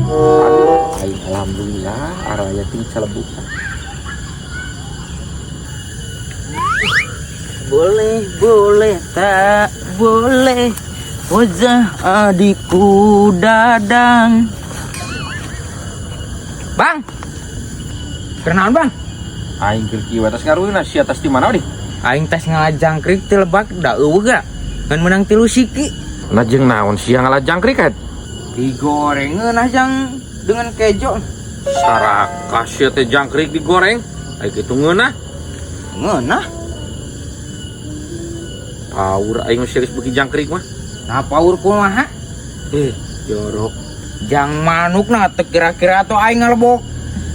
Aduh, aing alhamdulillah araya ting celebuk. Boleh, boleh, tak boleh. Wajah adikku dadang. Bang. Kenaon, Bang? Aing keur kieu atas ngaruina sia tas di mana di? Aing tes ngalah jangkrik ti lebak da eueuh ga. Ngan menang 3 siki. Nah jeung naon sia ngalah jangkrik kan? Digoreng ngeunah jang dengan kejo. Sarakah sia teh jangkrik digoreng. Ai kitu ngeunah. Ngeunah. Paur aing mah serius beuki jangkrik mah. Nah paur kumaha? Jorok. Jang manuk na teu kira-kira atuh aing ngalebok.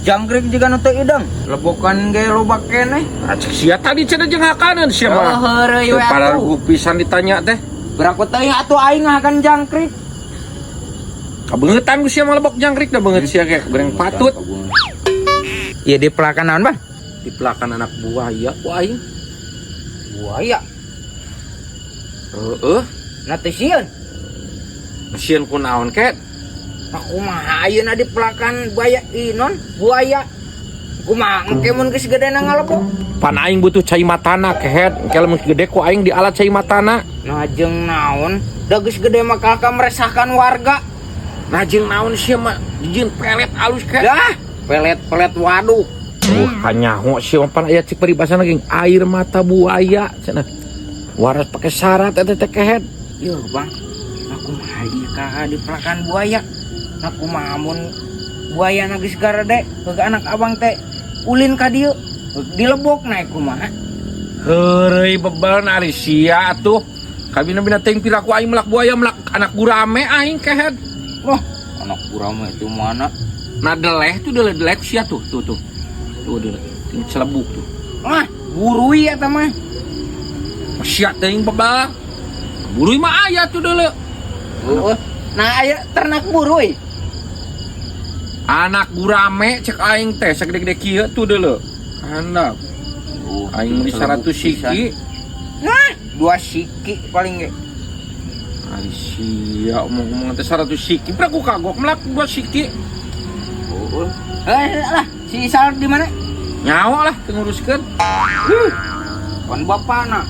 Jangkrik juga nu teu ideng. Lebokan ge loba keneh. Acek sia tadi cenah jeung hakaneun sia mah. Oh, heureuy we Pada atuh. pisan ditanya teh. Berapa teuing atuh aing ngahakan jangkrik. Kabeungetan ku sia mah lebok jangkrik da beungeut sia ge goreng patut. Ieu dipelakan naon, Bang? Dipelakan anak buaya ku aing. Buaya. Heeh. Nah teu sieun. Sieun ku naon ket? Nah kumaha ayeuna dipelakan buaya inon buaya. Kumaha engke mun geus gede na ngalebok? Pan aing butuh cai matana kehet. Engke lamun gede ku aing dialat cai matana. Nah jeung naon? Da geus gede mah kalahka meresahkan warga. Nah jeung naon sia mah dijieun pelet alus ket. Dah, pelet-pelet waduk. Wah, kanyaho sia mah pan aya cik paribasana geuning air mata buaya cenah. Waras pake syarat eta teh kehet. Yeuh, Bang. Nah kumaha ieu ka dipelakan buaya? Nah kumaha mun buaya na geus garede heug anak abang teh ulin ka dieu dilebok naik kumaha? Heureuy bebel ari sia atuh. Kabina-bina teuing piraku aing melak buaya melak anak gurame aing kehed. Wah, anak gurame itu mana? Nah deleh tuh deleh-deleh sia tuh, tuh tuh. Tuh deleh, ting celebuk tuh. Wah, burui eta mah. Sia teuing bebel. Burui mah aya tuh deuleu. Heeh. Nah aya ternak burui. Anak gurame cek aing teh sagede-gede kieu tuh deuleu. Handap. Aing meuli 100 siki. Nah, 2 siki paling ge. Ari sia omong-omong teh 100 siki, pernah ku kagok melak 2 siki. Heeh. Lah, si Isal di mana? Nyawa lah teu nguruskeun. Huh. Pan bapana.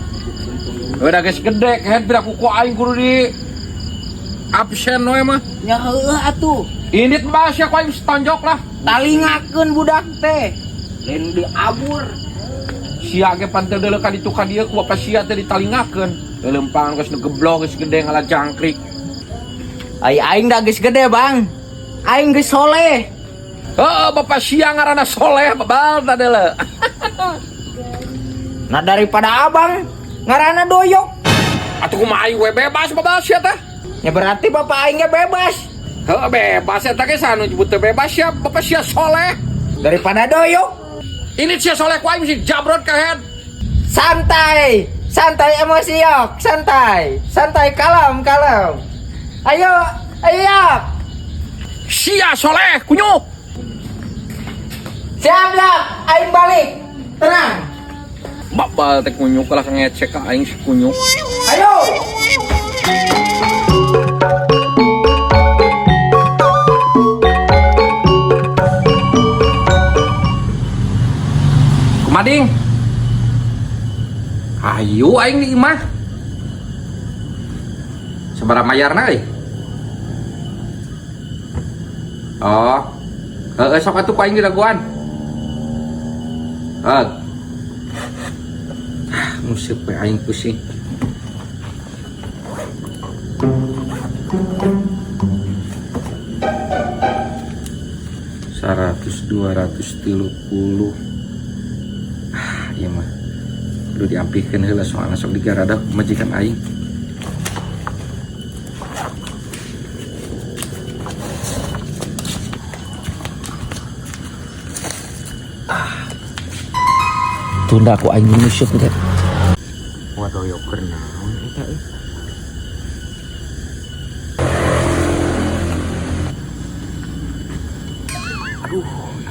Udah geus gede kehed pira ku aing kudu di absen we mah. Nya heueuh atuh. Indit mah sia ku aing setonjok lah. Talingakeun budak teh. Lain diabur. Sia ge pan teu deuleu ka ditu ka dieu ku bapa sia teh ditalingakeun. Leumpang geus nu geblok geus gede ngalah jangkrik. Ai aing da geus gede, Bang. Aing geus soleh. Heeh, bapa sia ngaranna soleh bebal ta deuleu. Nah daripada abang ngaranna doyok. Atuh kumaha aing we bebas bebal sia teh. Ya berarti bapak aing ge bebas. Heeh, bebas eta ge sanu nyebut teh bebas sia, bapak sia soleh. Daripada doyok. Ini sia soleh ku aing mesti jabrot ka head. Santai, santai emosi yok, santai. Santai kalem, kalem. Ayo, ayo yok. Sia soleh kunyuk. Siap, siap, aing balik. Tenang. Babal teh kunyuk lah ngecek ka aing si kunyuk. Ayo. Kumading. Ayo aing di imah. Sabaraha mayarna euy? Oh. Heeh, sok atuh ku aing didagoan. Heeh. Ah, musik we aing pusing. Seratus, 230. Ah, iya mah. Kudu diampihkeun heula soalna sok digaradak majikan aing. Ah. Tunda aku aing nyusut teh. Waduh, yo keur naon eta euy? Aduh,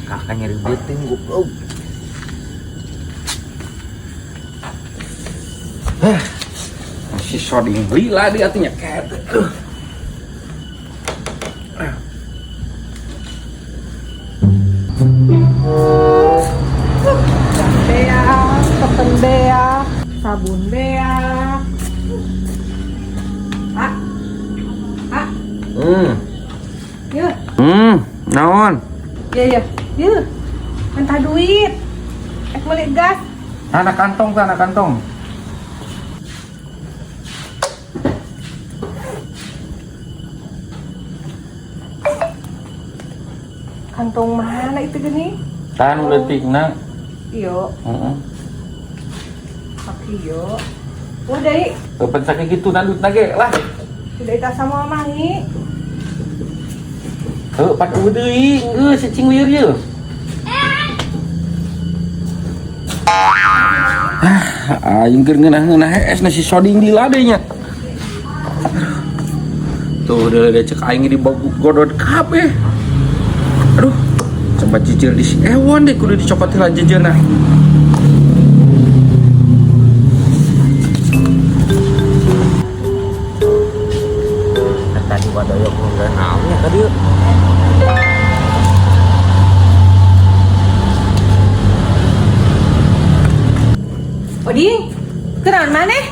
kakak nyeri beuteung goblok. Hah, masih soding lila dia artinya. Aduh. Sabun beak. Ah. Ah, ya. Naon? Ya ya. Ya. Minta duit. Ek beli gas. Anak kantong tuh, anak kantong. Kantong mana itu gini? Tahan leutikna. Iyo, Heeh. pakai iyo. Udah, I. Kapan sakit gitu nandut nage lah. Tidak ita sama mangi. Heuh, pan eueuh deui, geus cicing lieur ieu. Ah, aing keur ngeunah-ngeunah hees na si soding di lade nya. Tuh udah ada cek aing di godot kabeh. Aduh, coba jujur di si Ewon deh kudu dicopot heula jejeuna. Tadi wadoyok nunda naonnya tadi. Oding, kenaon maneh?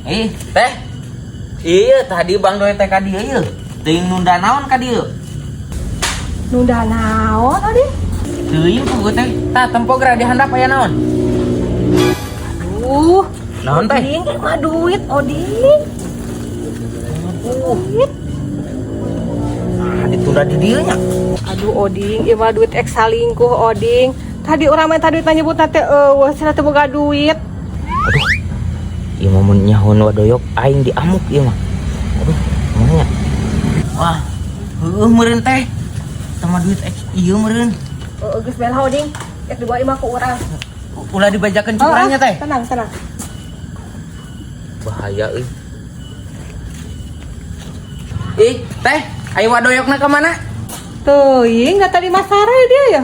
Ih, teh. Iya, tadi Bang Doi teh ka dieu ieu. Teuing nunda naon ka dieu? Nunda naon, Oding? Teuing ku teh. Tah tempo geura di handap aya naon? Aduh, Naon teh? Oding, mah duit, Oding. Duit. Ah, ditunda di dieu nya. Aduh, Oding, ieu mah duit ek salingkuh, Oding. Tadi urang mah tadi nyebut teh eueuh cenah teu boga duit. Aduh. Ieu mah mun nyahoan wadoyok aing diamuk ieu mah. Aduh, kumaha nya? Wah, heueuh meureun teh. Sama duit ek ieu meureun. Heeh, geus belah Oding. Ek dibawa imah ku urang. Ulah dibajakeun cu urangnya teh. Tenang, tenang. Bahaya euy. Ih, teh, ayo wadoyokna ka mana? Teuing, nggak tadi masare dia ya.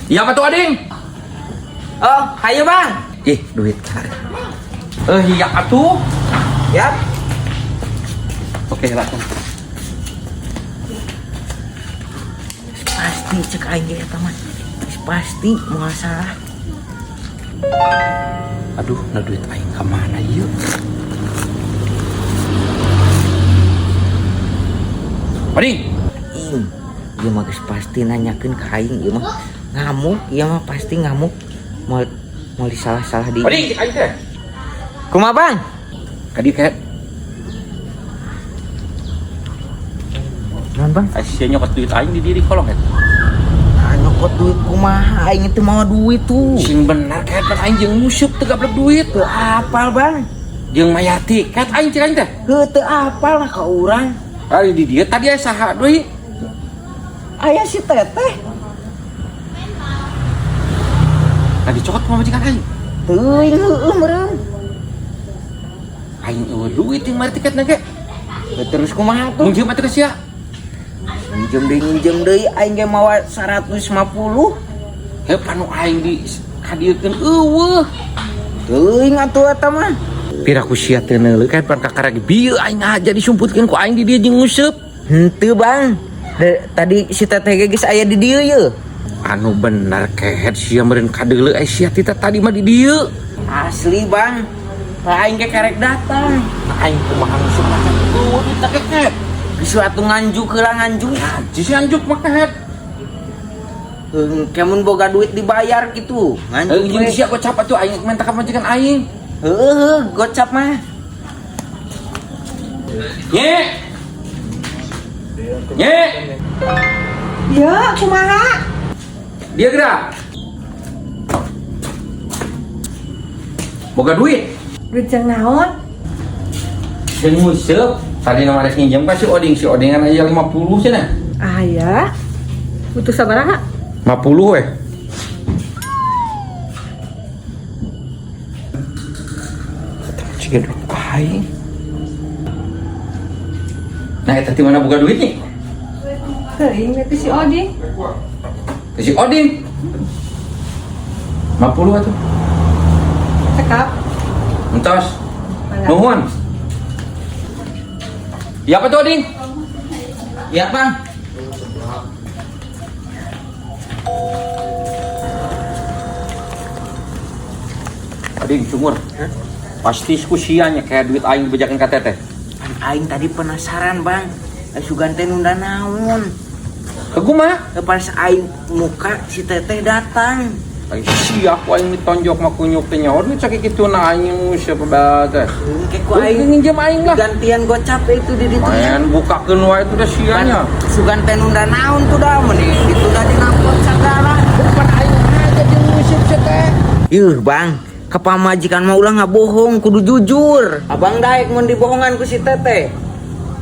Iya apa tuh Ading? Oh, hayu Bang. Ih, duit kare. Eh, iya atuh. Yap. Oke, lah. Pasti cek aing ge eta mah. Pasti moal salah. Aduh, nah duit aing ka mana ieu? Ading, Ing, ieu mah geus pasti nanyakeun ka aing ieu mah. Ngamuk, ieu mah pasti ngamuk. Moal moal disalah-salah di. Ading, aing teh. Kumaha Bang? Ka dieu kayak Naon Bang? Asia nyokot duit aing di diri kolong kan. Ah, nyokot duit kumaha aing itu mau duit tuh. Sing bener kayak kan aing jeung musuh teu gablek duit. Teu apal Bang. Jeung mayar tiket aing cek aing teh. Heuh teu apal lah ka urang. Ari di dieu tadi aya saha deui? Aya si teteh. Tadi cokot kumaha majikan aing? Teuing heueuh meureun. Aing eueuh duit jeung mayar tiketna ge. Terus kumaha tuh? Minjem atuh ka sia. Minjem deui aing ge mawa 150. Heuh panu aing di kadieukeun eueuh. Teuing atuh eta mah. Pira ku sia teu neuleuh kan pan kakara ge bieu aing aja disumputkeun ku aing di dieu jeung nguseup. Henteu Bang. Tadi si teteh ge geus aya di dieu ye. Anu bener kehet sia meureun kadeuleu aya sia tita tadi mah di dieu. Asli Bang. Lah aing ge karek datang. Nah, aing kumaha nguseup maca eueuh duit teh kehet. Geus atuh nganjuk heula nganjuk. Haji si nganjuk mah kehet. Heuh, kemun boga duit dibayar gitu. Nganjuk Heuh jeung we. sia gocap atuh aing minta ka majikan aing. Heueuh, heuh, gocap mah. Nye. Nye. Ya, kumaha? Dia gerak. Boga duit. Duit jeung naon? Jeung nguseup. Tadi nama rek nginjem ka si Oding, si Odingan aya 50 cenah. Ah ya. Butuh sabaraha? 50 weh. Ciga duit aing. Nah, eta ti mana boga duit nih? Teuing itu si Oding. Ke si Oding. 50 atuh. Cekap. Entos. Mangga. Nuhun. Ya apa tuh Oding? Ya Bang. Ading cungur. Pasti ku sia nya kayak duit aing dibejakeun ka teteh. Pan aing tadi penasaran, Bang. Eh, sugan teh nunda naon? Kumaha? Eh, pas aing muka si teteh datang. Aing sia ku aing ditonjok mah kunyuk teh nyaho duit sakituna aing siapa teh. Engke ku aing Aing nginjem aing lah. Gantian gocap itu di ditu nya. Main bukakeun wae itu dah sianya. Sugan teh nunda naon tuh dah, meni ditunda dina pot segala. Pan aing aja jeung ngusip sia teh. Yuh, Bang, ke pamajikan mah ulah ngabohong, kudu jujur. Abang daek mun dibohongan ku si teteh.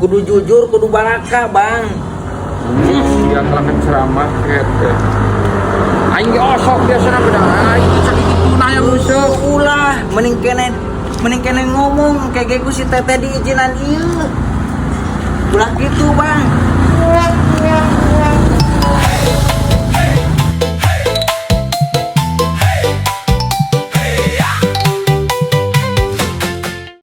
Kudu jujur, kudu baraka, Bang. Sia kalakan ceramah teh. Aing ge osok biasana beda aing teh sakituna yang nguseup. Ulah, mending kene ngomong kayak ku si teteh diizinan ieu. Ulah gitu, Bang.